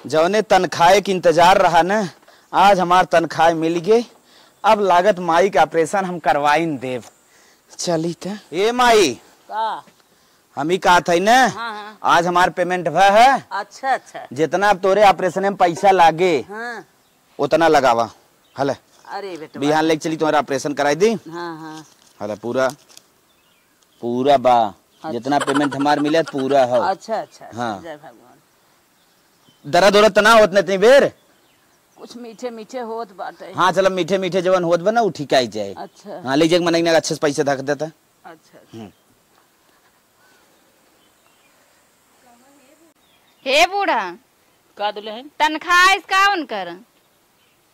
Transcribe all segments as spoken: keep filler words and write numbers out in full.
जौने तनखाए के इंतजार रहा न, आज हमार तनखाए मिल गए। अब लागत माई के ऑपरेशन हम करवाइन देब। चली त। ए माई, का? हम ही कहत हई न, हाँ, हाँ। आज हमार पेमेंट भ है। अच्छा, अच्छा। जितना अब तोरे ऑपरेशन में पैसा लागे, हाँ। उतना लगावा। हले। अरे बेटवा। बिहान लेके चली, तुम्हारा ऑपरेशन कराई दी। हाँ, हाँ। हले पूरा, पूरा बा। अच्छा। जितना पेमेंट हमार मिले, पूरा हो। अच्छा, अच्छा, अच्छा। हाँ। जय भगवान। दर्द उरद त ना होत न इतनी बेर? कुछ मीठे मीठे होत बाटे। हाँ, चलो, मीठे मीठे जवन होत बा ना, उ ठीक आई जाए। अच्छा। हाँ, ले जाके मनई ने अच्छे से पैसे धक देता। अच्छा, अच्छा। हम्म। हे बूढ़ा। का दुल्हन? तनख्वाह आइस का उनकर?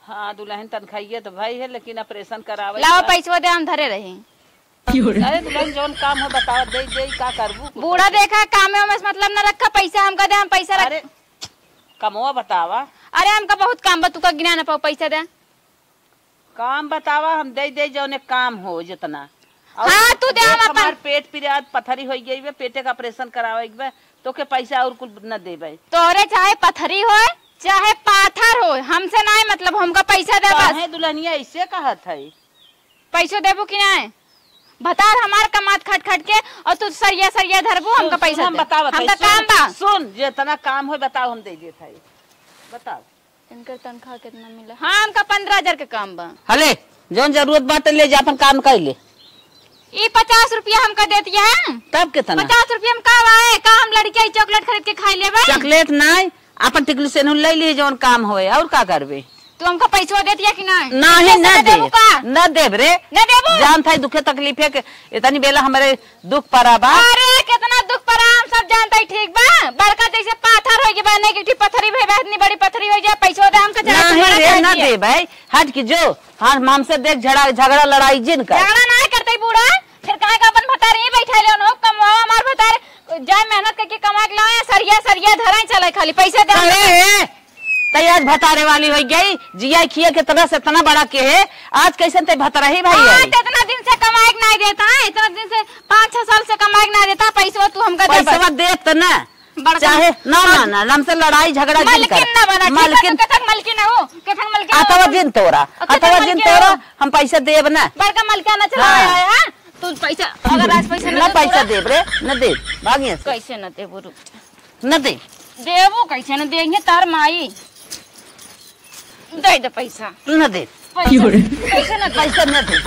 हाँ दुल्हन, तनखाइए तो भाई है, लेकिन ऑपरेशन करावे लाओ का। पैसवा दे, हम धरे रही। अरे दुल्हन, जौन काम हो बताओ, दे दे, का करबू? बूढ़ा देखा, कामे वामे से मतलब न रखा, पैसा हमका दे, हम पैसा रख। अरे कमवा बतावा। अरे हमका बहुत काम बा, तू का गिना न पाओ, पैसा दे। काम बतावा, हम दे दे जौने काम हो जितना। और हाँ, तू दे, देख, हम अपन हमार पेट पिरात पथरी होई गई बे, पेटे का ऑपरेशन करावे के बे, तो के पैसा और कुल न देबे। तोरे चाहे पथरी होए, चाहे पाथर होए, हमसे नाहीं मतलब, हमका पैसा दे बस। काहे दुल्हनिया ऐसे कहत है? पैसो देबू कि नाहीं? भतार हमार कमात खट खट के, और तू सरिया सरिया धरबू, हमका सुन, पैसा हम दे। बतावत है, हमका सुन, काम बा। सुन, जितना काम होए बताओ, हम दे देत है। बताओ। इनकर तनख्वाह कितना मिला? हाँ, हमका पन्द्रह हजार के काम बा। हले, जौन जरूरत बाटे ले जा, अपन काम कर ले। ई पचास रुपया हमका देतिया है। तब कितना? पचास रुपया में का बा? का हम लड़किया ई चॉकलेट खरीद के खाई लेबे? चॉकलेट नाय, अपन टिकली से ले लिए जौन काम होए, और का करबे? तू हमका पैसवा देतिया कि नाय? नाहीं, पैसा ना दे दे। देबू का? ना देब रे। ना देबू? जान था दुखे तकलीफे के, इतनी बेला हमरे दुख परा बा। अरे, कितना दुख परा, हम सब जानत हई, ठीक बा? बड़का जैसे पाथर होइ गई बा, negative पथरी भई बा, इतनी बड़ी पथरी होइ जाए, पैसो दे, हमका चढ़ा के नाहीं मरा रे, कर ना दिए। दे भाई, हट के जो। हाँ, हमसे देख, झड़ा, झगड़ा, लड़ाई जिन कर। झगड़ा ना करते बूढ़ा, फिर काहे का अपन भतार ही बैठा ले, उन्हों कमवाओ, हमार भतार जाए मेहनत करके कमा के लाओ, या सरिया, सरिया धराई चले, खाली पैसे दे। अरे, तई आज भतारे वाली होइ गई, जिया खिया के तरह से इतना बड़ा के है, आज कैसन तई भतरा ही भाई हाँ, है? तो इतना दिन से कमाए के नाहीं देता है, इतना दिन से पाँच छह साल से कमाए के नाहीं देता, पैसवा तू हमका दे बस। पैसवा देत ना, बड़का चाहे ना, ना, ना, हमसे लड़ाई झगड़ा जिन कर। मलकिन ना बना, ठीक है, मलकिन। तू केथक मलकिन हो, केथक मलकिन हो। अथवा जिन तोरा, और केथक अथवा जिन मलकिन तोरा, हो। हम पैसा देब ना। बड़का मलकिन ना चला हाँ। आया है, हाँ? तू पैसा, अगर आज पैसा ना ना दे पैसा तोरा। देब रे, ना देब, भागिया से। कैसे ना देबो, रुक जा। न दे। देबो कैसे न देंगे तार माई? दे दे पैसा। न दे। पैसा, पैसा न दे। पैसा न दे।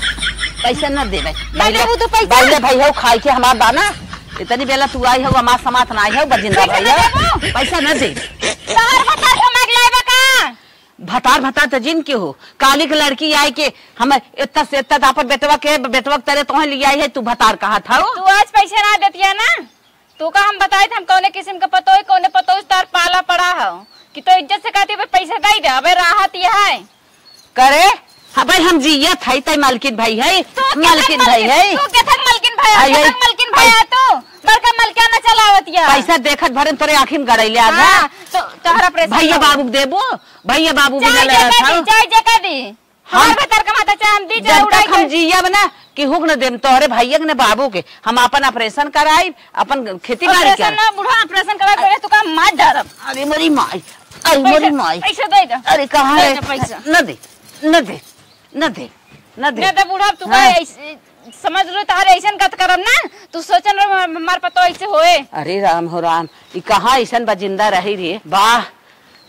पैसा न दे भाई। ना देबो तो पैसा। पहले भाई हो खाई के हमार दाना। इतनी बेला तू आई हो, हमार समात ना आई हो, बजिंदा पैसा भाई ना हो। देबो। पैसा न दे। तार भतार कमा के लाए बा का? भतार, भतार त जिन के हो। काली के लड़की आई के हम इतना से इतना आपन बेटवा के, बेटवा के तरे तोहे ले आई है, तू भतार कहा था हो। तू आज पैसा ना देतिया ना? तू का हम बताई थे, हम कौने किस्म के पतोह, कौने पतोह से तार पाला पड़ा हो कि तो इज्जत से कहती, "भाई, पैसा दे दे, अबे राहत यह है।" करे, हाँ भाई, हम जियत है, तई मालकिन भाई है, तू के मालकिन थक भाई मालकिन, है। तू के थक मालकिन भाई है, आई, आई, तू थक मालकिन भाई आई। है, तू बड़का मलकिया न चलावत या। पैसा देखत भरे तोरे आँखी में गड़ैले आ गया। हाँ, तो तोहरा प्रेशर भैया हो। बाबू के देबो, भैया बाबू भी चाहे ना जे लड़त कर दी, हो। चाहे जे कर दी। हमार हम भतार कमाता, चाहे हम दी, चाहे जब उड़ाई तक हम के। जियब ना, केहू के न देम, तोहरे भैया के न बाबू के। हम आपन ऑपरेशन कराइब, अपन खेती बाड़ी ऑपरेशन कर। ना, बूढ़ा, ऑपरेशन कराइब, पहले तू का मार डारब। अरे मोरी माई, अरे मोरी पैसा, माई। पैसा दे दे। अरे कहाँ दे है? दे पैसा। न दे, न दे, न दे, न दे। न दे बूढ़ा, तू हाँ। का ऐसे, समझ लो, तारे ऐसन कत करब ना, तू सोचन रहो, हम-, हमार पतो ऐसे होए। अरे राम हो राम, ई कहाँ ऐसन बजिंदा रही रे? वाह,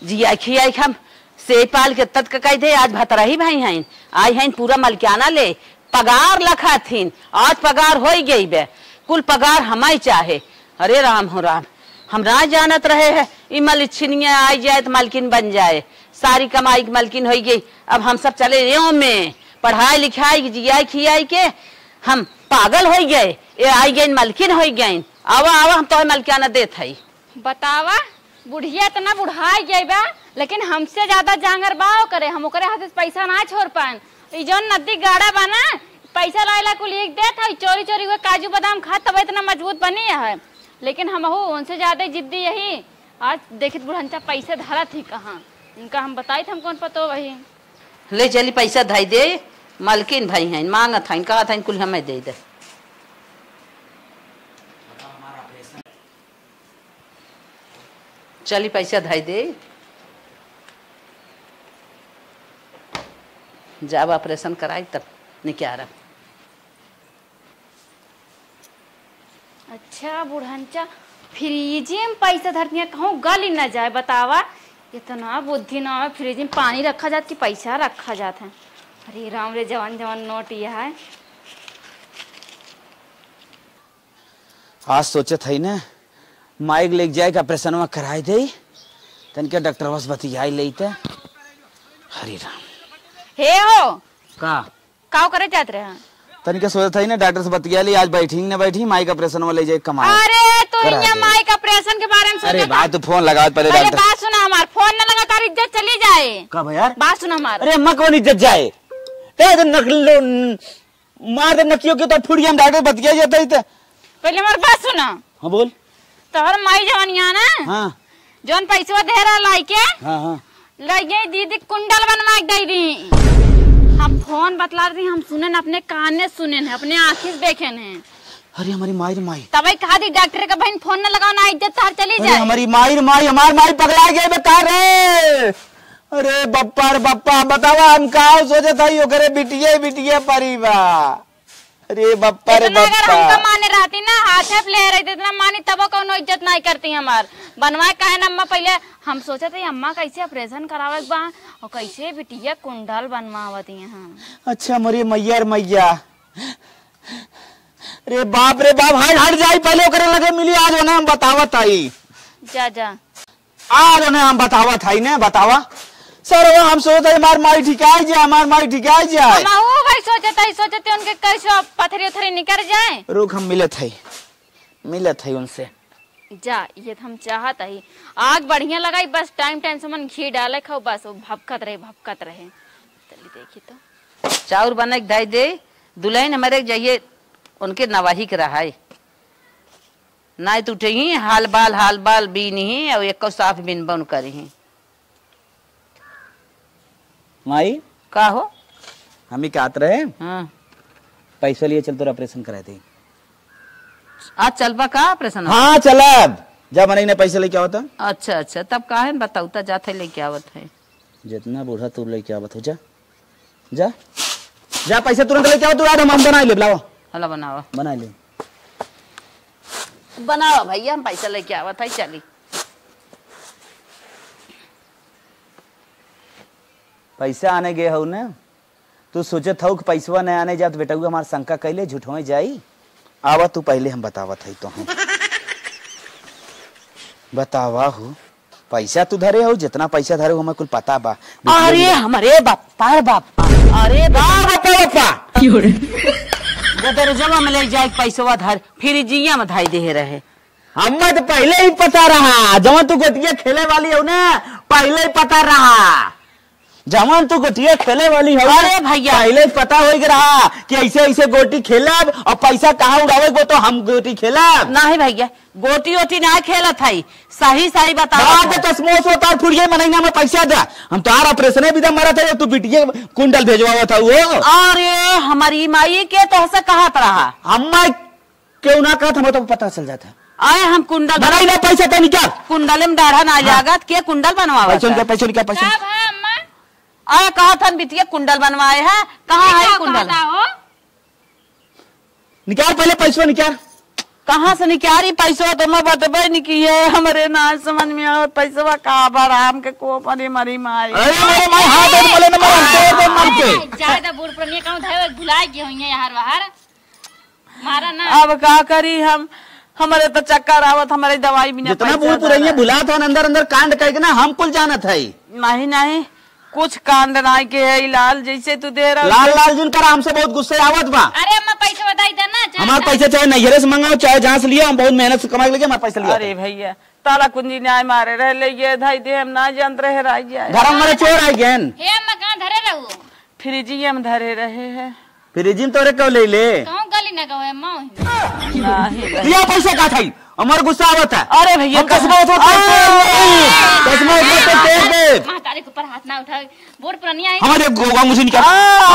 जिया खियाई हम से पाल के तत के कह दे, आज भतरही भाई हैं, आई हैं पूरा मलकियाना ले, पगार लखाथिन, आज पगार होई गई बे, कुल पगार हमाई चाहे। अरे राम हो राम, हम ना जानत रहे हैं, ई मलिछिनिया आई जाए त मलकिन बन जाए, सारी कमाई के मलकिन होई गई। अब हम सब चले यो में, पढ़ाई लिखाई, जियाई खियाई के हम पागल होई गए, ए आई गई मलकिन होई गई। आवा, आवा, हम तोहे मलकियाना देत हई। बतावा, बुढ़िया इतना बुढ़ाई गई बा, लेकिन हमसे ज्यादा जांगर बा ओकरे, हम ओकरे हाथ से पैसा ना छोड़ पाएन। ई जौन नदी गाड़ा बा ना, पैसा लाइला कुल एक देत है, चोरी चोरी हुए काजू बादाम खात, तब इतना मजबूत बनी है। लेकिन हमहू उनसे ज्यादा जिद्दी यही। आज देखित बुढ़ंचा पैसे धरत ही कहाँ, इनका हम बताइत हम कौन पतो वही। ले चली पैसा धई दे, मलकिन भाई हैं, मांगत हैं, कहत हैं कुल हमें दे दे। चली पैसा धई दे। जाब ऑपरेशन कराई तब निकारा। अच्छा बुढ़नचा, फ्रिजे में पैसा धरती है, कहूँ गली न जाए, बतावा। इतना बुद्धि ना है, फ्रिज में पानी रखा जात कि पैसा रखा जात है। अरे राम रे, जवन जवन नोट यह है। आज सोचत हई ना, माई के लेके जाए के ऑपरेशनवा कराए दे, तनिके डॉक्टरवा से बतियाई लेई त। हरे राम। हे हो। का? का करे जात रहे? तनिके सोचत हई ना, डॉक्टर से बतिया ली, आज बैठी न बैठी, माई के ऑपरेशनवा ले जाए कमाए। अरे, तू करा हियाँ दे। माई के ऑपरेशन के बारे में अरे सोचत बा, है? तू फोन लगावत पहले पहले डॉक्टर। बात सुना हमार, फोन न लगा, तार इज्जत चली जाए। का भा यार? बात सुना हमार। अरे अम्मा, कौन इज्जत जाए? ते तो नकलो, मार दे नकियो के तो फुड़िया में डायरेक्ट बतिया जाता ही तो। पहले हमार बात सुना। हाँ, बोल। तोहर माई जवनिया ना, हाँ। जौन पैसवा दे रहा लाई के, हाँ, हाँ। लगे दीदी कुंडल बनवा के दे दी। हम फोन बतला रही, हम सुने न, अपने काने सुने न, अपने आँखी से देखे न। अरे हमारी माई रे माई। तबे कहा दी डॉक्टर के बहन फोन न लगाओ ना, इज्जत तार चली अरे जाए। हमारी माई रे माई, हमार माई पगला गए बे का रे? अरे बप्पा रे बप्पा, बतावा हम का सोचत हई, ओकरे बिटिये बिटिये परी बा। अरे बप्पा रे इतना अगर बप्पा। हमका माने रहती ना, हाथे पे ले रहती, इतना मानी तबो कौनो इज्जत नहीं करती हमार। बनवाए काहे ना अम्मा, पहले हम सोचत हई अम्मा कैसे ऑपरेशन करावे के बा और कैसे बिटिया कुंडल बनवावत ही हम। अच्छा मोरी मैया रे मैया, रे बाप रे बाप, हट हट जाई, पहले ओकरे लगे मिली, आज ओने हम बतावत हई। जा जा। आज ओने हम बतावत हई ने, बतावा। सर, वो हम सोचत हई हमार माई ठिकाई जाए, हमार माई ठिकाई जाए। हम वो भाई सोचत हई, सोचत हई उनके कैसे पथरी उथरी निकर जाए। रुक, हम मिलत हई, मिलत हई उनसे। जा, ये तो हम चाहत हई। आग बढ़िया लगाई, बस टाइम टाइम से मन घी डाले खाओ, बस वो भभकत रहे, भभकत रहे। चली देखी तो। चाउर बने के धई दे, दुल्हन हमारे जाइए, उनके नवाही के रहाए। नाई तो उठे ही, हाल बाल, हाल बाल बीन ही, और एको साफ बिन बन करी ही। माई? का हो? हम ही कहत रहे। हाँ। पैसा लिए चल तोर ऑपरेशन कराए दे। आज चलबा का ऑपरेशन? हाँ, चलब। जा मनई ने पैसा लेके आवत। अच्छा, अच्छा, तब काहे न बताऊ, त जात है लेके आवत है। जितना बूढ़ा तू लेके आवत हो, जा। जा, जा, पैसा तुरंत लेके आवा, तू आज हम, हम बनाई लेब, लावा। हला बनावा। बनाई लेब। बनावा भैया, हम पैसा लेके आवत हई, चली। पैसा आने गए हऊ ना, तू सोचत हऊ कि पैसवा नहीं आने जात, बेटउआ हमार शंका कैले, झूठवे जाई। आवा तू पहले, हम बतावत हई तोहे। बतावा हो। पैसा तू धरे हो, जितना पैसा धरे हो, हमें कुल पता बा। अरे, हमरे बापा रे बापा। अरे, बापा, बापा। गोदरेजवा में ले जाए पैसवा धर, फ्रिजिया में धाई दे रहे। हमें तो पहले ही पता रहा, जवन तू गोटिया खेले वाली हो ना, पहले ही पता रहा। जवन तू गोटिया खेले वाली हो ना, अरे भैया। पहले ही पता हो गया रहा कि ऐसे, ऐसे गोटी खेलब और पैसा कहाँ उड़ावे को, तो हम गोटी खेलब। नहीं भैया, गोटी ओटी ना खेलत हई, सही सही बताओ। बाप के तसमोस होता और फुड़िए मनैना में पैसा दे। हम तोहार ऑपरेशने विदा मरत है, तू बिटिए कुंडल भेजवावत है वो। अरे हमारी माई के तोहसे कहत रहा। हम माई केहू ना कहत, हमें तो पता चल जाता है। आए हम कुंडल मनैना पैसा तो निकाल। कुंडल में डाढ़ा ना हाँ। लागत, के कुंडल बनवावत पैसा निकाल, है? पैसा निकाल, पैसा। का भा अम्मा? आए कहत हन बिटिया कुंडल बनवाए है, कहाँ ये है का कुंडल? कहता हो? निकाल पहले पैसवा निकाल। कहाँ से निकारी पैसवा? तो मैं बतबे नहीं किए, हमरे ना समझ में आवे पैसवा का बा, राम के को परी मरी माई। अरे मेरे माई, हाथ दे, बोले ना, मैं तोड़ दे मन के। अरे, ज्यादा बूढ़ पुरनिया कहूँ धावे, भुला गए होइए यार बाहर। मारा ना। अब का करी हम, हमरे तो चक्कर आवत, हमरे दवाई बिना जितना पैसा बूढ़ पुरनिया धरा। भुलात हन, अंदर अंदर कांड कइके ना, हम कुल जानत हई। नहीं, नहीं, कुछ कांड नाई के है लाल, जैसे तू दे रहा लाल, है। लाल जिन कर, हमसे बहुत गुस्से आवत बा। अरे अम्मा, पैसा बताई दे ना, जा, हमार जा। पैसा चाहे नैहरे से मंगाओ, चाहे जहाँ से लिया, हम बहुत मेहनत से कमाई के लेके हमार पैसा लिया। अरे भैया, ताला कुंजी नाई मारे रहे, ले ये धाई दे, हम ना जानत रहे, राई जाए। घर में मेरे चोर आई गए। हे अम्मा, कहाँ धरे रहू? फ्रिजिया में धरे रहे है। फ्रिजिया में तोरे क्यों ले ले? कहूँ गली ना गवे, अम्मा वहीं। नहीं। लिया पैसा का थाई? हमार गुस्सा आवत है। अरे भैया, हम कसबा उठा आ! कसबा उठा के फेंक दे। महतारी के ऊपर हाथ ना उठावे। बूढ़ पुरनिया है। हमारे गो-, अंगूठी निकाल। आ!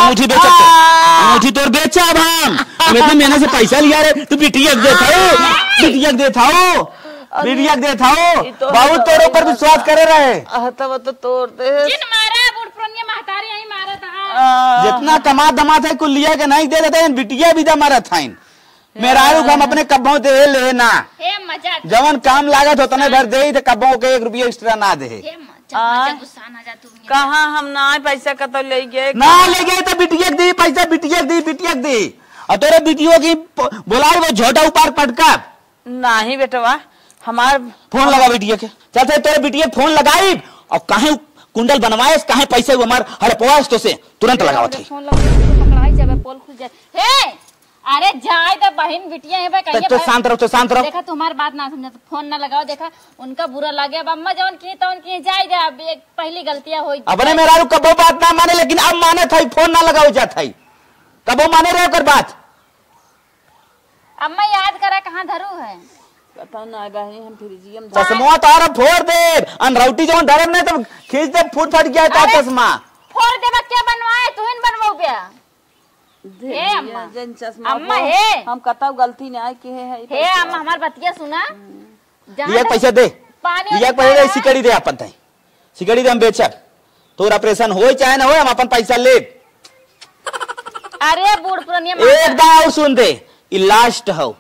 अंगूठी बेच सकते। आ! अंगूठी तोर बेचा अब हम। हम इतना मेहनत से पैसा लिया रे, तू बिटिया के देत हो। आ! बिटिया के देत हो। अरे, बिटिया के देत हो। ई तो बहुत हम तोरे ऊपर विश्वास करे रहे। आ, तब तो तोड़ दे। जिन मारा बूढ़ पुरनिया महतारी यही मारा था। जितना कमात धमात है, कुल लिया के नहीं दे देते हैं, बिटिया भी दे मरत हैं। मेहरारू को हम अपने कब्बों दे ले ना। हे अम्मा, जा। जवन काम लागत होता ना, भर दे ही, तो कब्बों के एक रुपया extra ना दे। हे अम्मा, जा, आ? जा, गुस्सा ना जा तू। कहाँ हम ना पैसा कतो ले गए? ना ले गए तो बिटिया के दी, पैसा बिटिया के दी, बिटिया के दी। और तोरे बिटियों की प-, बोलाई वो झोटा ऊपर पटका। नाही बेटवा, हमार फोन लगा बिटिया के। चलते तोरे बिटिया फोन लगाई और काहे कुंडल बनवाएस, काहे पैसे वो हमार हड़पवाएस तो से तुरंत लगावत है। फोन लगा, पकड़ाई जाबे, पोल खुल जाए। हे, अरे जाए तो बहिन बिटिया है बे, तो, कहिए तो भाई। शांत रहो, तो शांत रहो। देखा, तुम्हार बात ना समझा, तो फोन ना लगाओ। देखा, उनका बुरा लगे। अब अम्मा जवन की तवन की जाए दे, अब एक पहली गलतियां होई। अपने मेहरारू कबो बात ना माने, लेकिन अब माने था, फोन ना लगाओ जात है। कबो माने रहे ओकर बात। अम्मा याद करा, कहाँ धरू है? पता ना बहिनी, हम फ्रिजियम धर- चश्मा तो और फोड़ दे, अनरौटी जवन धरब नहीं तो खींच दे, फूट फट गया था अरे, चश्मा। फोड़ देबा, क्या बनवाए, तू ही न बनवाओ बे। दे हे दिया, अम्मा। जन चश्मा अम्मा, वो हे। हम कतौ गलती ना आए के है, हे पैसा। अम्मा, हमार बतिया सुना। हम्म। जहाँ लिया तक पैसा दे। पानी लिया वानी पैसा दे, पानी सिकड़ी दे अपन तई। सिकड़ी दे, हम बेचब। तोर operation होय चाहे ना होय, हम अपन पैसा लेब। अरे बूढ़ पुरनिया एक माता। दाव सुन दे, ई last हौ।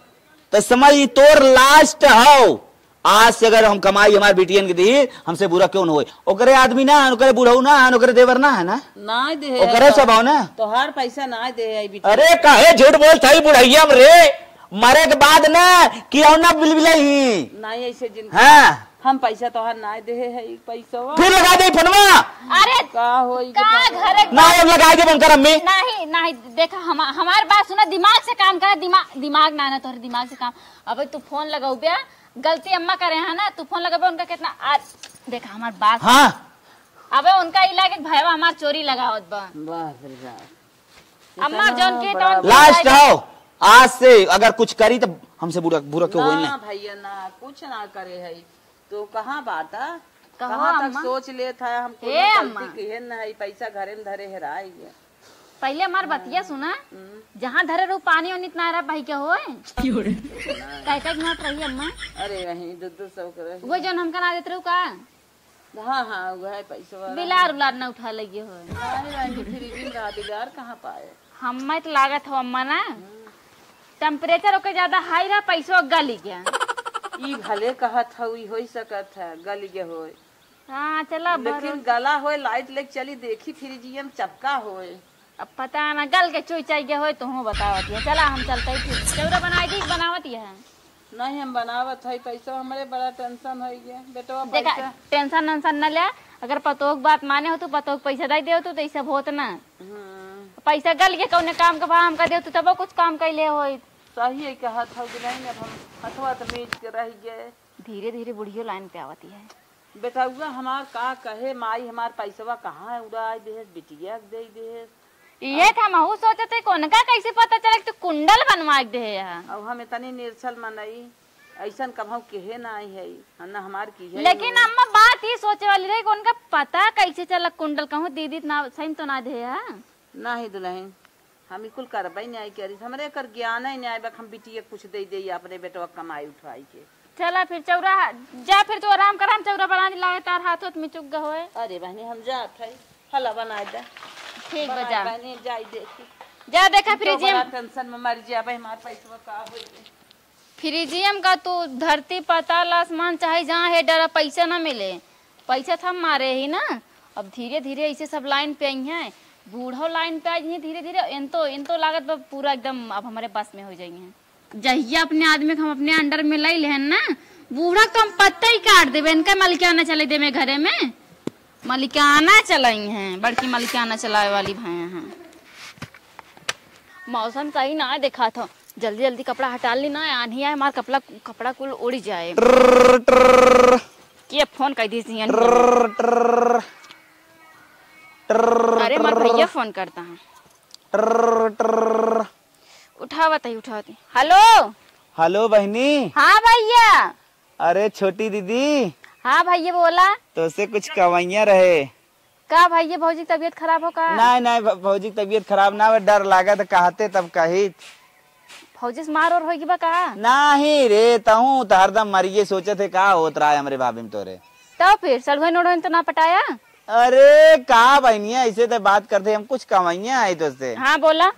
त समझ, ई तोर last हौ। आज से अगर हम कमाई हमार बिटियन के दी, हमसे बुरा क्यों न होय। ओकरे आदमी ना है, ओकरे बुढ़ऊ ना है, ओकरे देवर ना है ना? नाय दे ओकरे है। सब हौ ना? तोहार पैसा नाय दे है बिटिया। अरे काहे झूठ बोलत है बुढ़ैया में रे? मरे के बाद ना कि हौ ना बिलबिलाई ही। नाय ऐसे जिन हाँ। हम पैसा तोहार नाय देहे है, ई पैसवा। फिर लगा दे फोनवा। अरे, का होई का बताओ? घरे ना, अब लगा दे, बंद कर अम्मी। नहीं, नहीं, देखा, हम, हमार बात सुना, दिमाग से काम करा, दिमाग, दिमाग ना, ना, तोहरे दिमाग से काम। अबे तू फोन लगौबे, गलती अम्मा करे है ना, तू फोन लगौबे, उनका कितना, आ, देखा, हमार बात। हाँ। अबे उनका ई लागे, भयवा हमार चोरी लगावत बा। बाप रे बाप। अम्मा, इतना जौन की बड़ा तौन last हौ, आज से अगर कुछ करी तो हमसे बुरा, बुरा क्यों होई ना ना। भैया ना, कुछ ना करे है। तो कहाँ बात है? कहो कहाँ तक अम्मा। सोच लेत है, हम ए कोनो अम्मा। गलती किहे न है, पैसा घरे में धरे हेराई गए। पहले हमार बतिया सुना, हम्म। जहाँ धरे रहू पानी ओनी इतना रहा भाई के होए। क्यों रे? कै कै नोट रही अम्मा? अरे वही दो दो सौ के रही। वो जौन हमका ना देत रहू का? हाँ, हाँ, वो है पैसवा। बिलार उलार ना उठा लगे होए। अरे वही फ्रिज में रहा, बिलार कहाँ पाए? हम्मे तो लागत हो अम्मा ना, हम्म। Temperature ओके ज्यादा high रहा, पैसो गल गया। ई भले कहत हऊ, ई होई सकत है, गल गया होए। हाँ, चला लेकिन भरो। गला होए, light लेके चली, देखी फ्रिजिया में चपका होए। अब पता ना, गल के चुई चाई गया होए, तो हूँ बतावत है। चला, हम चलते ही फिर। चौरा बनाई दी, बनावत है। नहीं, हम बनावत है, पैसा हमरे बड़ा tension होई गया। बेटवा देखा, पैसा tension वेंशन न ले, अगर पतोह के बात माने हो तो पतोह के पैसा दे दे हो तो, तो ई सब होत ना। हम्म। पैसा गल के कौने काम के भाव हमका देव, तू तबो कुछ काम कैले होई। सही है कहत हौ दुल्हन, अब हम हथवा त मीज के रह गए। धीरे धीरे बुढ़ियो line पे आवती है। बेटउआ हमार का कहे, माई हमार पैसवा कहाँ उड़ाई देहस, बिटिया के दे देहस। इहे त हमहू सोचत है, कोनका कैसे पता चला कि तू कुंडल बनवा के देहे है। अब हम इतनी निर्छल मनई, ऐसन कभऊ केहे ना आई है, न हमार की है लेकिन हो। अम्मा, बात ई सोचे वाली रही कि उनका पता कैसे चला कुंडल, कहूँ दीदी ना सही में तो ना दे है। नाही दुल्हन, हम ई कुल करबे नहीं आई करी, हमरे एकर ज्ञान ही नहीं आए, बक हम बिटिया कुछ दे दे अपने बेटवा कमाई उठाई के। चला फिर चौरा, जा फिर तू आराम कर, हम चौरा बना दी, लागे तार हाथ होत में चुक गए होए। अरे बहनी, हम जात है, हला बनाए दे। ठीक बा, बनाए जा। बहनी, जाई देखी। जा देखा तो फ्रिज में। बड़ा tension में मर जाबे, हमार पैसवा का होई। फ्रिजियम का तू धरती पाताल आसमान चाहे जहाँ है डरा पैसा ना मिले, पैसा था मारे ही ना। अब धीरे धीरे ऐसे सब line पे आई हैं, बूढ़ो line पे आ जाइए धीरे धीरे। इनको इनको लागत बा पूरा एकदम अब हमारे बस में हो जाइए। जहिया अपने आदमी के हम अपने under में ले लेहन ना, बूढ़ा के तो हम पत्ता ही काट देबे। इनका मलिकाना चले देबे घरे में, मलिकाना चलाई हैं, बड़की मलिकाना चलावे वाली भैया हैं। मौसम सही ना देखा था, जल्दी जल्दी कपड़ा हटा ली ना, आन्ही आए, हमार कपड़ा, कपड़ा कुल उड़ जाए। ट्रर, ट्रर। के फोन कर दी सियन? ट्रर, ट्रर, ट्रर, अरे, हमार ट्रर। भैया फोन करता है। ट्रर, ट्रर। उठावत है, उठावत है। हेलो। हेलो बहनी। हाँ भैया। अरे छोटी दीदी। हाँ भैया बोला। तोसे कुछ कवैया रहे। का भैया, भौजी के तबीयत खराब हो का? नहीं, नहीं, भ-, भौजी के तबीयत खराब ना हो, डर लागत कहते तब कही। भौजी से मार और होगी बा का? नहीं रे, तहूँ तो हरदम मरिए सोचत है, का होत रहा है हमरे भाभी में तोरे? तो फिर सड़ुआ नोड़ो तो ना पटाया? अरे का बहिनिया, ऐसे तो बात करते, हम कुछ कमाइया आई तो से। हाँ, बोला।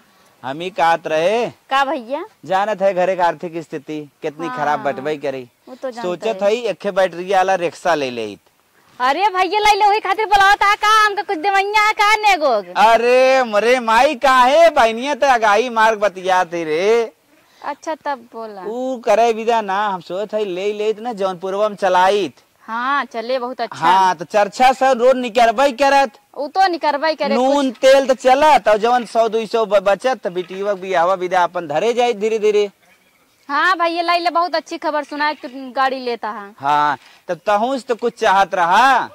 हम ही कहत रहे। का भैया? जानत है घरे के आर्थिक स्थिति कितनी हाँ। खराब बटबई करी। वो तो जानते सोचत हैं। है एक बैटरी वाला रिक्शा ले लेइत। अरे भैया, लइले वही खातिर बोलावत हा का? हमका कुछ देवइया का नेगोग? अरे मोरे माई, काहे बहिनिया त अगाई मार्ग बतियात ही रे। अच्छा, तब बोला। ऊ करे विदा ना, हम सोचत हई ले लेइत ना जौनपुरवा में चलाइत। हाँ, चले, बहुत अच्छा। हाँ, तो चर्चा से रोड निकरबई करत। ऊ तो निकरबई करे नून कुछ। तेल तो चलत, और जवन सौ दुई सौ ब-, बचत, तो बिटिया के बियाहवा विदा अपन धरे जाइत धीरे धीरे। हाँ भैया, लइले बहुत अच्छी खबर सुनाए, तू गाड़ी लेता है। हाँ, तब तहूँ से तो कुछ चाहत रहा।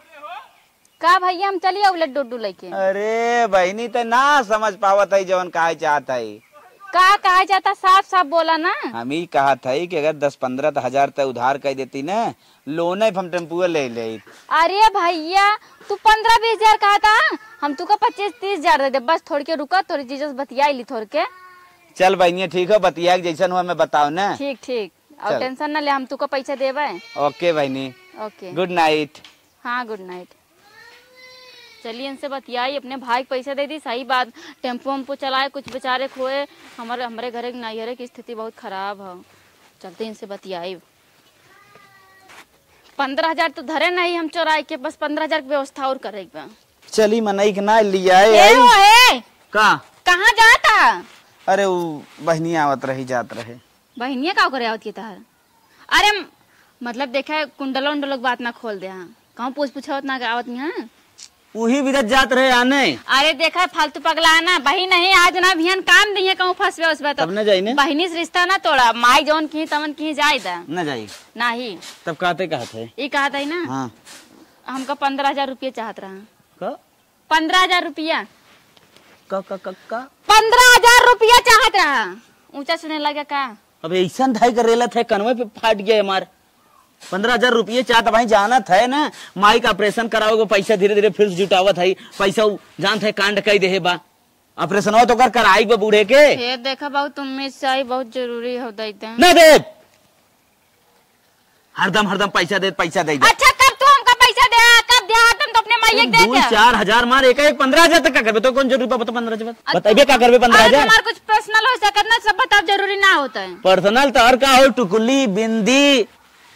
का भैया, हम चली आऊ लड्डू उड्डू लेके? अरे बहिनी, त ना समझ पावत है जवन काहे चाहत है। का काहे चाहता, साफ साफ बोला ना। हम ही कहत है कि अगर दस पन्द्रह हजार त उधार कर देती ना, लोने पे हम टेम्पुए ले लेइत। अरे भैया, तू पन्द्रह बीस हजार कहता, हम तुका पच्चीस तीस हजार दे दे। बस थोड़ के रुका, थोड़ी जीजा से बतियाई ली थोड़ के। चल बहिनिया, ठीक हो, बतिया के जैसन हुआ मैं बताओ ना। ठीक, ठीक। और चल। टेंशन ना ले, हम तुका पैसा देबे। ओके बहिनी। ओके। गुड नाइट। हाँ, गुड नाइट। चलिए इनसे बतियाई, अपने भाई के पैसा दे दी, सही बात। टेम्पो वेम्पो चलाए, कुछ बेचारे खोए। हमारे, हमारे घरे के नैहरे की स्थिति बहुत खराब है। चलते इनसे बतियाई। पन्द्रह हजार तो धरे नहीं हम चोराए के, बस पन्द्रह हजार की व्यवस्था और करे के बा। चली मनई के ना लिया ए, ए, आई। ओ, ए! का? कहाँ जाता? अरे उ बहिनी आवत रही, जात रहे। बहिनिया का करे आवत की तहार? अरे म-, मतलब देखे कुंडलो उंडलो के बात ना खोल दे, हाँ। कहूँ पूछ पूछावत ना आवत नहीं, हाँ? उही बिदत जात रहे आने। अरे देखा फालतू पगला ना, बहिन नहीं आज ना भियान काम दिए कहूँ फंसबे उसबे तो। तब न जाई ने। बहिनी से रिश्ता ना तोड़ा, माई जौन की तवन की जाए दा। न जाई। नाही। तब कहते कहत है। ई कहत है ना। हाँ। हमका पन्द्रह हजार रुपये चाहत रहा। का? पन्द्रह हजार रुपया। का, का, का, का? पन्द्रह हजार रुपया चाहत रहा। ऊंचा सुने लगे का? अब ऐसन धाई कर रेलत है, कनवे पे फाट गया हमार। पन्द्रह हजार रुपये चाहत भाई, जानत है ना, माई का ऑपरेशन करावे को पैसा धीरे धीरे फिर जुटावत है, पैसा उ जानत है कांड कई देहे बा। ऑपरेशनवा तो कर कराई बा बूढ़े के। हे देखा बहुत उम्मीद से आई, बहुत जरूरी हो दैते। ना दे। हरदम, हरदम पैसा दे, पैसा दे दे। अच्छा, कब तू हमका पैसा दे? कब दे? हरदम तो अपने माई के दे दे। चार हजार मार, एक, एक पन्द्रह हजार तक का करबे? तो कौन जरूरी बा? बता, पन्द्रह हजार। अच्छा। बताइबे का करबे पन्द्रह हजार? अरे, हमार कुछ पर्सनल हो सकत ना, सब बताओ, जरूरी ना होता है। पर्सनल तो और का हो, टुकुली, बिंदी,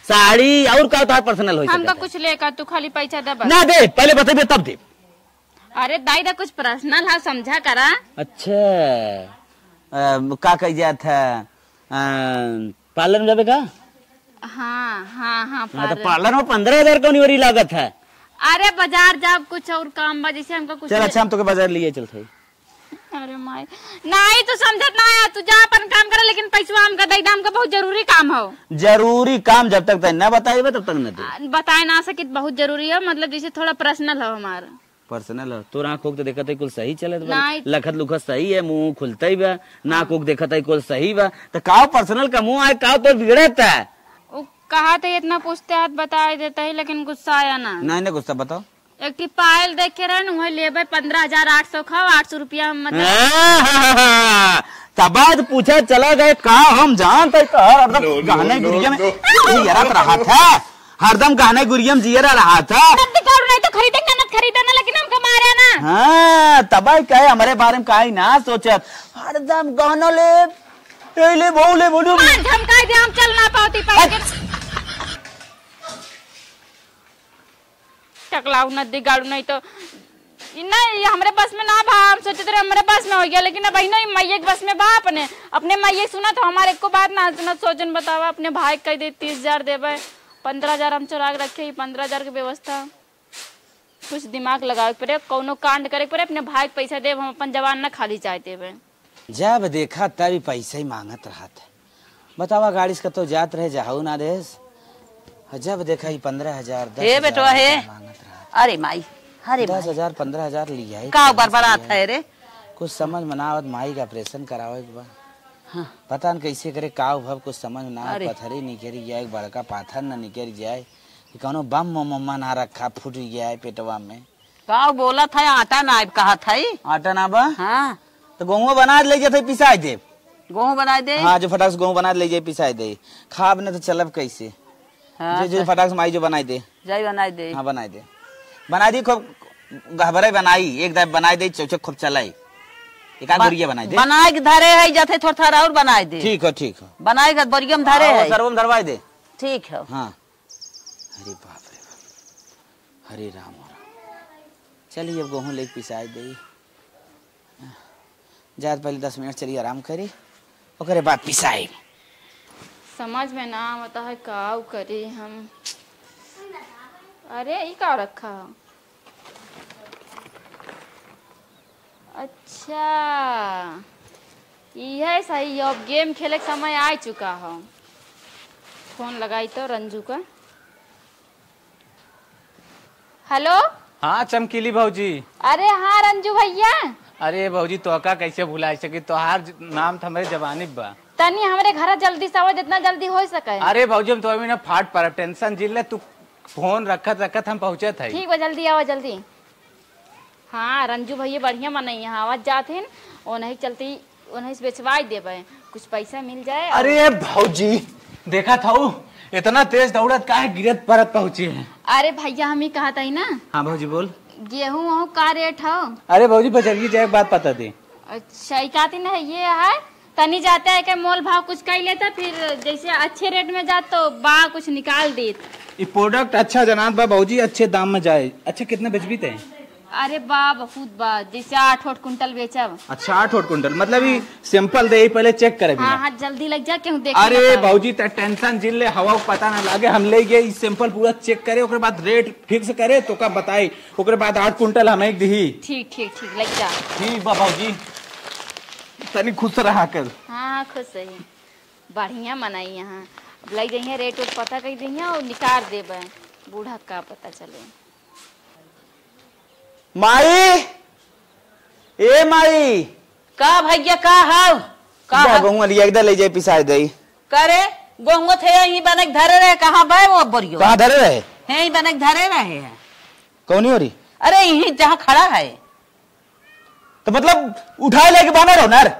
साड़ी, और का तोहार पर्सनल हो हमका सकत है? कुछ लेकर तू खाली पैसा दे बस। ना दे, पहले बताइबे तब दे। अरे दाई दा, कुछ पर्सनल है, समझा करा। अच्छा, अ, का कही जात है, अ, पार्लर में जाबे का? हाँ, हाँ, हाँ, हाँ, तो पार्लर। पार्लर में पन्द्रह हजार कौन वरी लागत है? अरे बाजार जाब, कुछ और काम बा, जैसे हमका कुछ चल, ले- अच्छा, हम तोके बाजार लिए चलत है। अरे माई, नहीं तू समझत ना है, तू जा अपन काम करे, लेकिन पैसवा हमका दे दे, हमका बहुत जरूरी काम हो। जरूरी काम जब तक तय ना बताइबे तब तक न दे। आ, बताए ना सकित, बहुत जरूरी हो, मतलब जैसे थोड़ा पर्सनल हो हमार। पर्सनल हो, तोर आँख होक तो देखत है कुल सही चलत बा, नाई। लखत लुखत सही है, मुँह खुलत ही बा, नाक हाँ। होक देखत है कुल सही बा, तो काव पर्सनल का मुँह आए, काव तोर बिगड़त है? उ कहा थे इतना पूछते हाथ बताए देता ही, लेकिन गुस्सा आया ना। नहीं, नहीं गुस्सा बताओ। एक ठी पायल देखे रहे न, वही लेबे पन्द्रह हजार आठ सौ खाओ, आठ सौ रुपया हम मतलब। हाँ, हाँ, हाँ, हाँ। तब बाद पूछे चला गए का हम जानत है तोहर हरदम नो, नो, गहने नो, गुरिया में नो। जियरत रहा था, हरदम गहने गुरिया में जियरा रहा था। नकदी काउड नहीं तो खरीदे ना, नत खरीदे ना, लेकिन हमका मारे ना। हाँ, तब कहे हमरे बारे में काई ना सोचत, हरदम गहना ले, ए ले, वो ले, बोलू। मान धमकाई दे, हम चल ना पावती पाई के। टकलाऊ नदी गाड़ू नहीं तो, ई नहीं, ये हमरे बस में ना भा, हम सोचत रहे हमरे बस में हो गया, लेकिन अब अहिनो ई मैया के बस में बा अपने, अपने मैया सुनत हो, हमारे एको बात ना सुनत। सोचन बतावा, अपने भाई के कह दे तीस हजार देबे, पन्द्रह हजार हम चोरा के रखे, ई पन्द्रह हजार के व्यवस्था, कुछ दिमाग लगावे के पड़े, कौनो कांड करे के पड़े, अपने भाई के पैसा देब, हम अपन जवान ना खाली जाए देबे। जब देखा तब ई पैसा ही मांगत रहत है। बतावा, गाड़ी से कतौ जात रहे, जाहू ना देस। और जब देखा ई पन्द्रह हजार, हे दस हजार बेटवा, हे। रुपया मांगत रहत। अरे माई, अरे माई। दस हजार, पन्द्रह हजार लिया है, का कहाँ से बरबरात लिया है? है रे? कुछ समझ में ना आवत, माई का ऑपरेशन करावे के बा। हाँ। पता न कैसे करे, का भव कुछ समझ में ना आवत, अरे। पथरी निकरी गया, एक बड़का पाथर न निकरी जाए, कि कौनो बम वम ना रखा, फूट गया है पेटवा में। का बोलत है, आटा ना आइब कहत है। आटा ना बा? हाँ। तो गेहूं बना ले जाते, पिसाई दे। गेहूं बनाई दे? हाँ, जो फटाक से गेहूं बना ले जाए, पिसाई दे। खाब न तो चलब कैसे? हाँ, जो, जो तो फटाक से माई जो बनाई दे। जाई बनाई दे। हाँ, बनाई दे। बनाई दी खूब। गहबरे बनाई, एक दाई बनाई दे, चौचक खूब चलाई। एक आध बा-, बोरिया बनाई दे। बनाए के धरे है, जथे थोड़ा थोड़ा और बनाए दे। ठीक हो, ठीक हो। बनाए के बोरिया में धरे हाँ, वो है। सरवो में धरवाई दे। ठीक है। हाँ। अरे बाप रे बाप। हरे राम, हो राम। चलिए, अब गेहूं लेके पिसाई दे। जात पहले दस मिनट चलिए आराम करी, ओकरे बाद पिसाई। समझ में ना आवता है, काउ करी हम। अरे, ई का रखा है? अच्छा, इहे सही, अब गेम खेले के समय आ चुका हो। फोन लगाई तो रंजू का। हेलो। हाँ चमकीली भौजी। अरे हाँ रंजू भैया। अरे भौजी, तोका कैसे भुला सकी, तोहार ज-, नाम तो हमरे जबानी पे बा। तनी हमरे घर जल्दी से आवा, जितना जल्दी हो सके। अरे भौजी, हम तो अभी ना फाट पर, टेंशन जिन ले, तू फोन रखत रखत हम पहुँचत है। ठीक बा, जल्दी आवा, जल्दी। हाँ, रंजू भैया बढ़िया मनई हैं, आवत जात हिन, ओनही चलती, ओनही से बेचवाई देबे, कुछ पैसा मिल जाए। अरे भौजी, देखा था, इतना तेज दौड़त काहे गिरत पड़त पहुँची है? अरे भैया, हम ही कहत हई ना। हाँ भौजी, बोल। गेहूं वहूं का रेट हो? अरे भौजी, बजरिया जाए के बाद पता दे। अच्छा, ई कहती ना है, ये है, तनी जाते है के मोल भाव कुछ कई लेता, फिर जैसे अच्छे रेट में जात तो बा कुछ निकाल देत। ई प्रोडक्ट अच्छा जनात बा भौजी, अच्छे दाम में जाए। अच्छा, कितना बेचबी ते? अरे बा, बहुत बा, जैसे आठ आठ कुंटल बेचब। अच्छा, आठ आठ कुंटल, मतलब ई सैंपल दे, ई पहले चेक करे हाँ, बिना। हाँ, जल्दी लग जा, केहू देखे अरे ना पावे। भौजी, ते टेंशन जिन ले, हवा को पता ना लागे, हम ले गए ई सैंपल पूरा चेक करे, ओकरे बाद रेट फिक्स करे, तोका बताई, ओकरे बाद आठ कुंटल हम एक दिही। ठीक, ठीक, ठीक, लग जा। ठीक बा भौजी, तनी खुश रहा कर। हाँ, हाँ, खुश रही। बढ़िया मनई यहाँ। अब लई जइहें, रेट उट पता कई दिहिया और निकाल देबे। बूढ़ा का पता चले। माई, ए माई। का भैया, का हाल? का जा हाल? गहुआ लिया के दे, ले जाए पिसाए दे। का रे, गहुआ थे यहीं बने के धरे रहे, कहाँ बे वो बोरियो? कहाँ धरे रहे? यहीं बने के धरे रहे है। कौनी ओरी? अरे यहीं जहाँ खड़ा है। तो मतलब उठाए लेके बानर हो नर?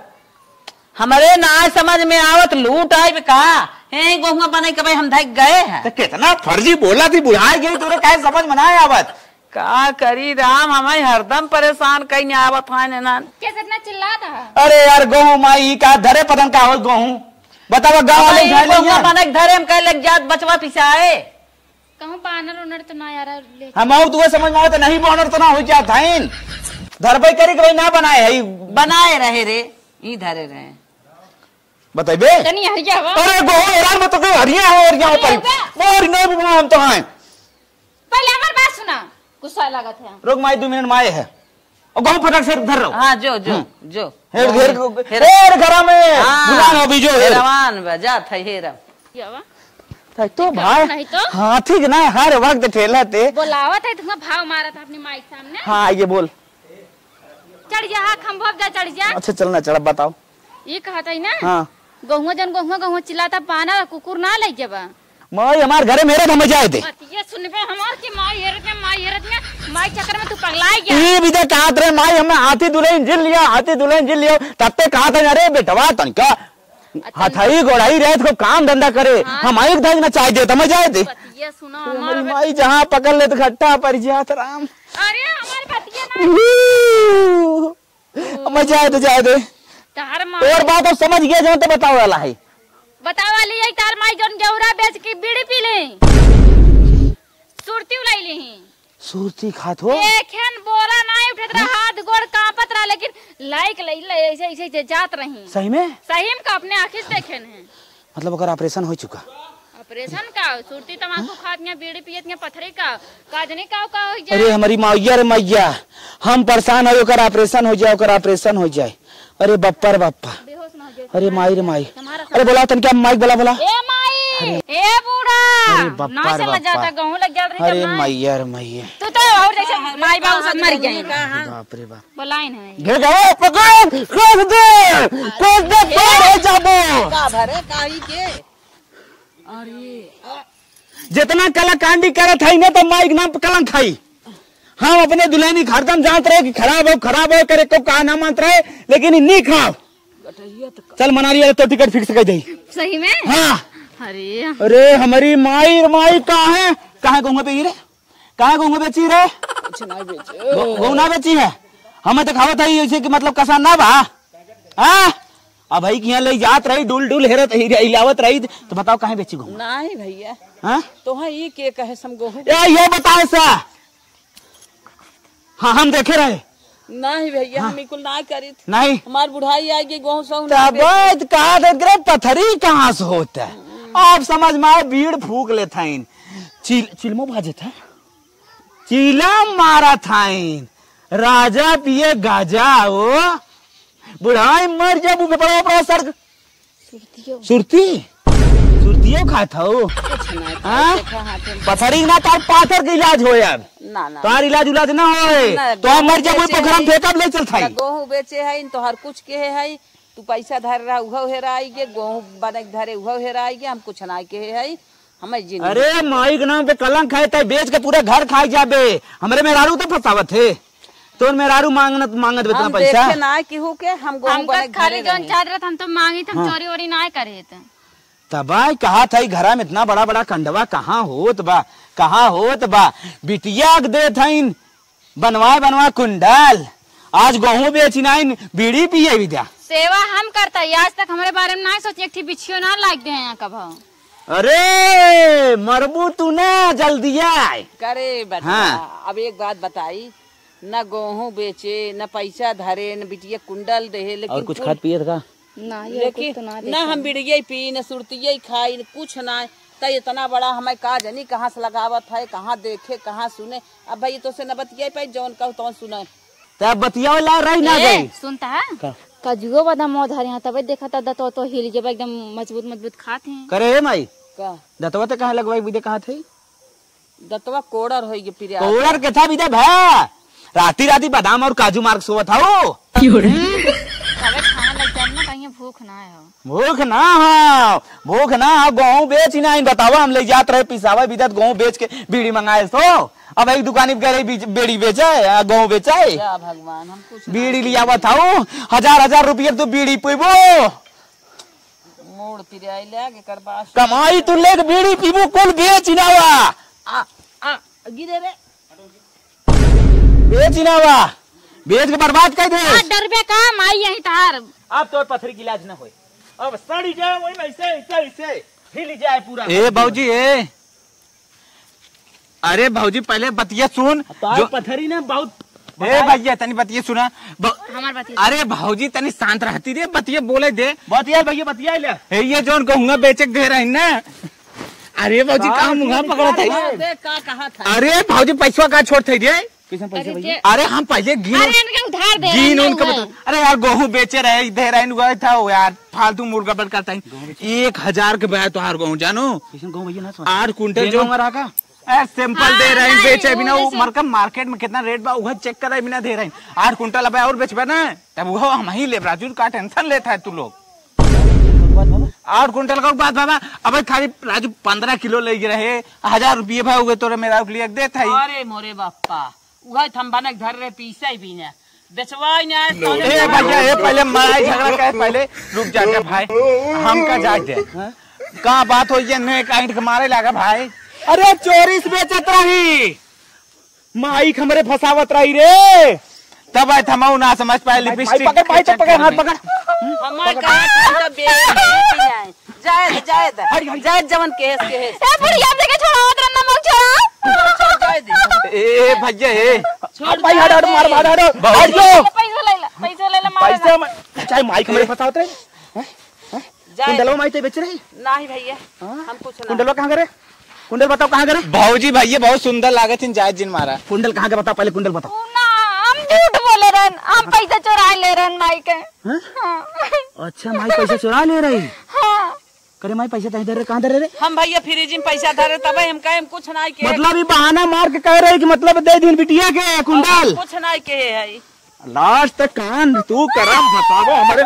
हमरे ना समझ में आवत, लूट आइब का? हे गोहुआ बने के भाई हम धक गए हैं। तो कितना फर्जी बोला थी, बुढ़ाए गई, तोरे काहे समझ में ना आवत? का करी राम, हमें हरदम परेशान कहीं आवत है ना। कैसे इतना चिल्लाता है? अरे यार गोहूं माई का धरे पतन का हो गोहूं, बतावा गाँव वाले भाई, उठाए ले गोहुआ गया। बने के धरे हम कह लग जात बचवा पिसाए। कहूँ बानर उनर तो ना यार ले। हम आऊ तुहे समझ में आवत नहीं, बानर तो ना हो जात हईन। धरबई करी के भाई ना बनाए है, ई बनाए रहे रे, ई धरे रहे। बताइबे? तनी हरिया हवा। अरे गोहो यार, मैं तो कहीं हरिया हो, हरिया हो हरिया पाई। होगा। और नहीं भी हम तो हैं। पहले हमार बात सुना, गुस्सा लागत है। रुक माई, दो मिनट माए है। और गाँव फटक से धर रहो। हाँ, जो, जो, हम्म। जो। हेर, हेर, हेर। हेर घरा में। हाँ। बुला ना अभी जो हेर। हेरवान बा, जात है हेरम। क्या हुआ? तो क्या भाई, नहीं तो? हाथी के ना हर वक्त ठेला ते। बोलावत है, तुमका भाव मारत है अपनी माई के सामने। हाँ, ये बोल। चढ़ जा, हाँ, खंभवा पे जा, चढ़ जा। अच्छा, चलना, चढ़, बताओ। ये कहत है ना? हाँ। गोहुआ जन गोहुआ, गोहुआ चिल्लाता, बानर कुकुर ना लइ जाबा। माई, हमार घरे मेरे धमे जाए दे। बतिया सुनबे हमार कि माई हेरत में, माई हेरत में, माई चक्कर में तू पगलाई गया। ई भी दे कहत रहे, माई, हमें हाथी दुल्हन जिन लिया, हाथी दुल्हन जिन लिया। तब ते कहत है, अरे बेटवा, तनिका अच्छा। हथई गोड़ाई रहे तो काम धंधा करे, हाँ। हम एक धई ना चाय दे, धमे जाए दे। बतिया सुना ए, हमार हमारी बे- माई जहाँ पकड़ ले तो घट्टा पर जात राम। अरे, हमार बतिया ना। उहू। अब मैं जाए दे, जाए दे। तार माई। और बात अब समझ गया, जौन तो बतावे वाला है। बतावे वाली है, तार माई जौन गेहूरा बेच के बीड़ी पी ले। सुरती उलाई ली। सुरती खात हो? एखेन बोला नाई उठत रहा, हाँ? हाथ गोड़ कांपत रहा, लेकिन लाइक लई ले, ऐसे, ऐसे, ऐसे जात रही। सही में? सही में का अपने आँखी से देखेन है। मतलब ओकर ऑपरेशन हो चुका? ऑपरेशन का? सुरती तमाकू खात हैं, बीड़ी पियत हैं, पथरी का? का जने का, का हो जाए? अरे हमारी मैया रे मैया, हम परेशान है, ओकर ऑपरेशन हो जाए, ओकर ऑपरेशन हो जाए। अरे बप्पा रे बप्पा। बेहोश ना हो जाए। अरे माई रे माई। तुम्हारा अरे बोला तन क्या माइक बोला बोला। ए माई, अरे। ए बूढ़ा। अरे बप्पा ना रे चला बप्पा। जाता, गहूं लग जात रही अरे जब ना। मैया रे मैया। तू तो और जैसे माई बाबू से मर गए। बाप रे बाप। बोलाई नहीं। घे जाओ, पकड़, खोद दे, खोद दे, पार हो जाबो। का भरे, काई के? अरे, जितना कलाकांडी करत हई ना, तो माई के नाम पे कलंक हई। हम अपने दुल्हनी के हरदम जानत रहे कि खराब हो, खराब हो, करे को का ना मानत रहे, लेकिन ई नीक हो। चल मनाली वाले तो टिकट फिक्स कर दे। सही में? हाँ। अरे। अरे, हमारी माई, माई, कहाँ है? कहाँ गहुआ पे ई रे? कहाँ गहुआ बेची रे? कुछ ना बेचे। गो-, गहूँ ना बेची है? हमें देखावत है ऐसे कि मतलब कसा ना बा। हाँ? अब भाई किहाँ ले जात रही, डुल डुल हेरत ही रही, लावत रही, तो बताओ काहे बेची गहूँ? नहीं भैया। हाँ? तोहे ई के कहे हम गहूँ ए, ये बताओ सा। हाँ, हम देखे रहे। नहीं भैया, हाँ। हम बिल्कुल ना करित। नहीं। हमार बुढ़ाई आ गई, गहूँ सहूँ ना तब बेचे। कहा देत रे, पथरी कहाँ से होता है? आप समझ में आए, बीड़ फूक लेत हईन। चिल-, चिलमो भाजत है। चीला मारत हईन। राजा पिए गाजा, ओ। बुढ़ाई मर जाबू, बड़ा, बड़ा सर। सुरतियो। सुरती? सुरतियो खात हऊ? कुछ ना, हाँ? देखा हाथे में। पथरी ना, तार पाथर के इलाज होए अब। ना, ना। तोहार इलाज उलाज ना होए। ना, तो हम मर गहूँ जाबू, बेचे पोखरा में है। फेंकब, ले चल थाई। ना, गहूँ बेचे है, इन तोहार कुछ के है, तू पैसा धर रहा, उहो हेराई गे, गहूँ बने के धरे, उहो हेराई गे, हम कुछ ना के है, हमें जिंदगी। अरे, माई के नाम पे कलंक है, तै बेच के पूरा घर खाई जाबे। हमरे मेहरारू तो फंसावत है। तोर मेहरारू मांगत, मांगत बेतना हम पैसा। देखे ना केहू के, हम गहूँ हमका बने खाली घरे जौन रहे। चाहत रहत, हम तो मांगित, हम हाँ। चोरी वोरी ना करित। तबाय कहा था, ई घरा में इतना बड़ा बड़ा कंडवा कहाँ होत बा, कहाँ होत बा? बिटिया के देत हईन बनवाए बनवाए कुंडल, आज गहूँ बेचिनाइन, बीड़ी पिए भी द्या। सेवा हम करता, आज तक हमरे बारे में ना सोचे, एक ठी बिछियो ना लाग दे हैं यहाँ कब। अरे मरबू तू ना, जल्दी आए। करे बेटा, हाँ। अब एक बात बताई, न गहूँ बेचे, न पैसा धरे, न बिटिया कुंडल देहे, लेकिन और कुछ कुल खात पियत का? ना, ये लेकिन कुछ तो ना ना देखा। हम बीड़िये पी, न सुरतिये खाई, न कुछ ना। त इतना बड़ा हमें का जनी कहाँ से लगावत है, कहाँ देखे, कहाँ सुने। अब भाई तो से न बतियाई पाई, जौन कहू तौन सुने। त अब बतियावे ला रही ना ए, गई। सुनता है? का? काजुओ बादाम मोह धरे हैं, तबे देखा था दतो तो हिल गया, एकदम मजबूत मजबूत खात हैं। करे हे माई, का? दतवा ते कहाँ लगवाई, बुझे कहाँ थे? दतवा कोड़र होई गे पिरिया। कोड़र के था बीजा भा? राती राती बादाम और काजू मार के सोवत हऊ। अबे खाना लग जाए ना, कहीं भूख ना हो। भूख ना हो, भूख ना हो, गहूँ बेच ही नहीं। बतावा, हम ले जात रहे पिसावा बिदत, गहूँ बेच के बीड़ी मंगाए सो। अब एक दुकानी पे गए बीच-, बीड़ी बेचे, आ, गहूँ बेचे। या भगवान, हम कुछ ना बीड़ी लियावत हऊ, हजार हजार रुपये तू बीड़ी पीबो। मूड़ पिराई लाग एकर बास। कमाई तू लेके बीड़ी पीबू, कुल बेच ही ना हुआ। आ, आ, गिरे रे। बेच ही ना हुआ। बेच के बर्बाद कर दे। आ, डरबे का, माई यही तार। अब तो पथरी की इलाज ना होए। अब सड़ी जाए वही ऐसे, ऐसे, ऐसे। हिल जाए पूरा। ए, बाबूजी, ए। अरे भौजी, पहले बतिया सुन। तार जो पथरी ना बहुत ए बताए। भैया, तनी बतिया सुना। ब-, हमार बतिया अरे भौजी, तनी शांत रहती रे, बतिया बोले दे। बतिया भैया, बतिया ले। ए, ये जौन गहुआ बेचे के दे रही ना। अरे भौजी, का का मुँह पकड़त है? देख, का कहा था। अरे भौजी, पैसवा का छोड़त है रे? कैसन पैसा अरे भैया? जे अरे हम पहले गिन अरे इनके उधार दे गिन रहे उनके हैं। बता। अरे यार, गहूँ बेचे रहे, दे रहे, गए था वो यार, फालतू मुर्गा बन करता है। गहूँ बेचे? एक हजार के बा तोहार गहूँ, जानो? कैसन गहूँ भैया, ना समझ। आठ कुंटल तेल जो मंगा रहा का? ए, सैंपल हाँ, दे रहे हैं, नहीं, बेचे बिना, वो वो जैसे मरकम मार्केट में कितना रेट बा, उहे चेक करे बिना दे रहे हैं। आठ कुंटल अब और बेचबे ना, तब वो हम ही लेब, राजू, का टेंशन लेता है तू लोग? आठ कुंटल का बात बाबा, अब खाली राजू पन्द्रह किलो ले रहे, हजार रुपये भाई हो गए तोरे मेरा के लिए देत है। अरे मोरे बाप्पा, उहे थम बने घर रे पीसे ही भी ना, बेचवाई ना, ए भैया, ए पहले माई झगड़ा करे, पहले रुक जा, जा भाई, हमका जाए दे। का बात हो ये ने काट के मारे लागा भाई? अरे चोरी से बेचत रही, माई के हमरे फंसावत रही रे। तब आए थमाऊ ना समझ पाए, भाई, लिपस्टिक भाई पकड़, भाई के पकड़, हाथ चक्कर में। पकड़। हमार का हम तो बेच, बेच ही आए। जाए दे, जाए दे। हट, हट। जाए दे, जवन केस, केस। ए बुढ़िया, देखे छोड़ावत रह, नमक छोड़ा। छोड़, जाए दे। ए भैया, ए। छोड़, भाई, हट, हट, जाए मार, दे। मार, हट, हट। बहुत हट जो। पैसा ले ला, पैसा ले ला, मार पैसा ना। में, चाहे माई के हमरे फंसावत रहे। हैं? हैं? जाए कुंडलवा दे। माई ते बेच रही? नहीं भैया, हाँ? हम कुछ ना। कुंडलवा कहाँ करे? कुंडल बताओ कहाँ करे? भौजी भैया बहुत सुंदर लागत हिन, जायज जिन मारा। कुंडल कहाँ के बताओ, पहले कुंडल बताओ। ऊ ना, हम झूठ बोले रहन, हम पैसा चोरा ले रहन माई के। हाँ? हाँ। अच्छा, माई पैसा चोरा ले रही? हाँ। करे माई पैसा तहीं धरे, कहाँ धरे रे? हम भैया फ्रिज में पैसा धरे, तबे हम कहे हम कुछ ना के। मतलब ये बहाना मार के कह रहे कि मतलब दे दिन बिटिया के कुंडल। कुछ ना के है। लास्ट तक कान तू करम बतावो हमरे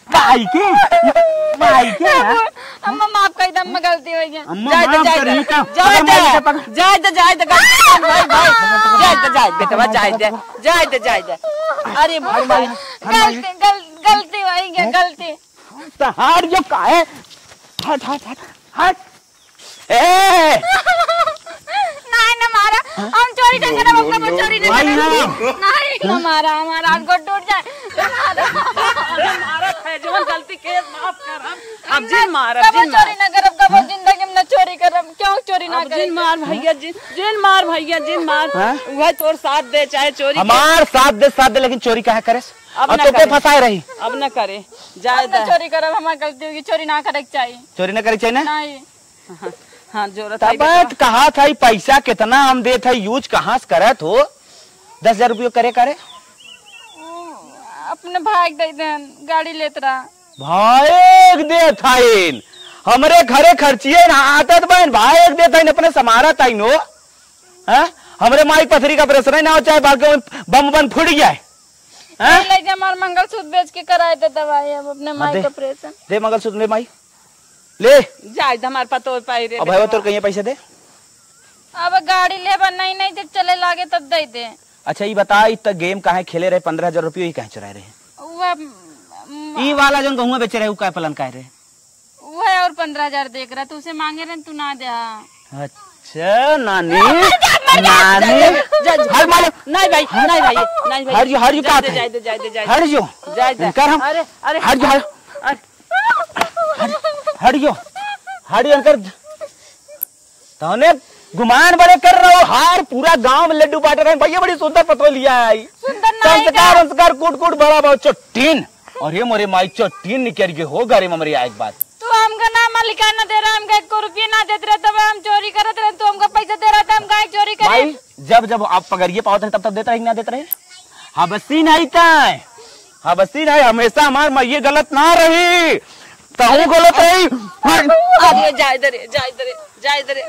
माई के, माई के, हाँ? अम्मा, माफ कर दे, अम्मा, गलती हो गई। अम्मा, जाए दे, माफ जाए कर दे। दी का? जाए पकड़, दे, पकड़, पकड़। जाए दे, जाए दे, गलती हो गई, भाई, भाई। जाए दे, जाए दे, बेटवा, जाए दे। जाए दे, जाए दे। अरे, अरे, माई, अरे, माई। गलती, गल-, गलती हो गई, हैं? गलती। तो हट जो काहे? हट, हट, हट, हट। ए! नहीं ना मारा, हम चोरी करके ना अपना बच्चा नहीं, ना मारा, हमारा हाथ गोड़ टूट जाए। मारा, मारा, जवन गलती के माफ कर हम। अब जिन मार, अब कबो जिन मार। चोरी ना करब, कबो जिंदगी में ना चोरी करब। क्यों चोरी ना अब करे? जिन मार भैया, जिन, जिन मार भैया, जिन मार। हाँ? वह तोर साथ दे, चाहे चोरी कर। हमार साथ दे, साथ दे, लेकिन चोरी काहे करे? अब अब ना तो के करे। फंसाए रही। अब ना करे, जाए अब ना दे। चोरी करब, हमार गलती होगी, चोरी ना करे के चाहिए। चोरी ना करे के चाहिए ना? नहीं। हाँ, हाँ, जोरत तब है बात बेटवा। कहा था, ई पैसा कितना हम देत है, use कहाँ से करत हो? दस हजार रुपयो करे करे? ओ, अपने भाई के दे देन, गाड़ी लेत रहा। भाई के देत हइन, हमरे घरे खर्चिए ना आदत बहन, भाई के देत हइन, अपने समारत हइन हो। हैं? हमरे माई पथरी का operation ही ना हो, चाहे बाकी बम बम फूट जाए। हैं? ले जा, हमार मंगलसूत्र बेच के कराए दे दवाई, अब अपने माई दे। का operation। दे मंगलसूत्र, ले माई। ले। जाए दे हमार पतोह पाई रे अब है वो बेटवा। तोर कहिए पैसे दे। अब गाड़ी लेबा नहीं, नहीं जब चले लागे तब दे दे। अच्छा, ई बता, ई त game काहे खेले रहे, पन्द्रह हजार रुपयो ही काहे चुराए रहे? वह, म, ई वाला जौन गहुआ बेचे रहे, उ काहे पलन काहे रहे? वह और पन्द्रह हजार देख रहा, तू उसे मांगे रहे, तू ना दे। अच्छा, नानी, नानी। जा, जा, जा, जा, जा। हर मारो। नहीं भाई, नहीं भाई, नहीं भाई। हर जो, हर जो जाए बात दे, है। जाए दे, जाए दे, जाए दे। हर जो। जाए दे। इनकार हम। अरे, अरे। हर जो, हर। अरे। हट, हट जो, हट जो, इनकर तौने गुमान बड़े कर रहो, हार पूरा गांव में लड्डू बांट रहे हैं, भैया बड़ी सुंदर पतोह लिया है। सुंदर ना है संस्कार, का? संस्कार कूट कूट बड़ा बहुत चोटीन। अरे मोरे माई, चोटीन निकल गए हो घरे में हमरे आए के बाद। तू हमका ना मलिकाना दे रहा, हमका एको रुपया ना देत रहे, तब हम चोरी करत रहे, तू हमका पैसा दे रहा था, हम काहे चोरी करे? भाई, जब जब आप पगड़िए पावत रहे, तब तब देत रहे कि ना देत रहे? हबसी नहीं तय, हबसी नहीं, हमेशा हमार माई गलत ना रही, तहूँ गलत रही। अरे जाए दे रे, जाए दे रे, जाए दे रे।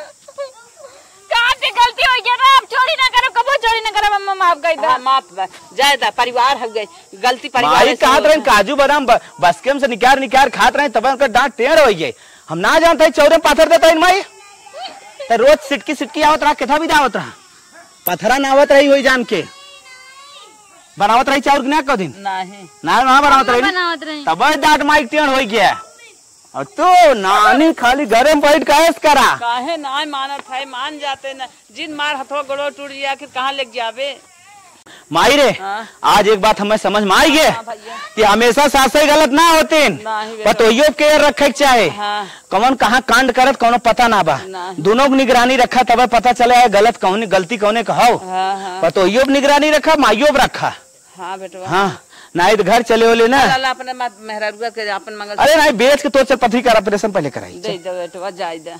कहाँ से गलती हो गया ना, अब चोरी ना करब, कबो चोरी ना करब, अम्मा माफ कर दे। हाँ, माफ बा, जाए दा, परिवार हो गए, गलती परिवार माई से कहत हुआ रहे है। काजू बादाम ब-, बस्केम से निकार निकार खात रहे, तब उनका दांत टेढ़ हो गए। हम ना जानते चौरे में पाथर देता इन माई, तो रोज सिटकी सिटकी आवत रहा, केथा भी आवत रहा। पथरा ना आवत रही होई जान के। बनावत रही चाउर कि ना एको दिन? नाही। ना, ना बनावत हम ना रही। बनावत रही। तब डांट माइक टेढ़ होई गया। और तू नानी खाली घरे में बैठ के ऐश करा। काहे ना मानत है, मान जाते ना। जिन मार हथवा गोड़ो टूट गया, आखिर कहाँ लेके जाबे? माई रे, हाँ। आज एक बात हमें समझ में आई गए हाँ भैया। कि हमेशा सासे गलत ना होते। नाही बेटा। पतोहियो के रखे के चाहे। हाँ। कौन कहाँ कांड करत, कौनो पता ना बा। नाही। दोनों की निगरानी रखा, तबे पता चले है गलत कौन, गलती कौने का हौ। हाँ, हाँ। पतोहियो पे निगरानी रखा, माइयो पे रखा। हाँ बेटवा। हाँ, नाही तो घर चले होले ना। ला, ला, अपने मात-, मेहरारुआ के अपन मंगल अरे नाही, बेच के तो चल पथरी कर operation पहले कराई। दे चल। दे बेटवा, जाए दे।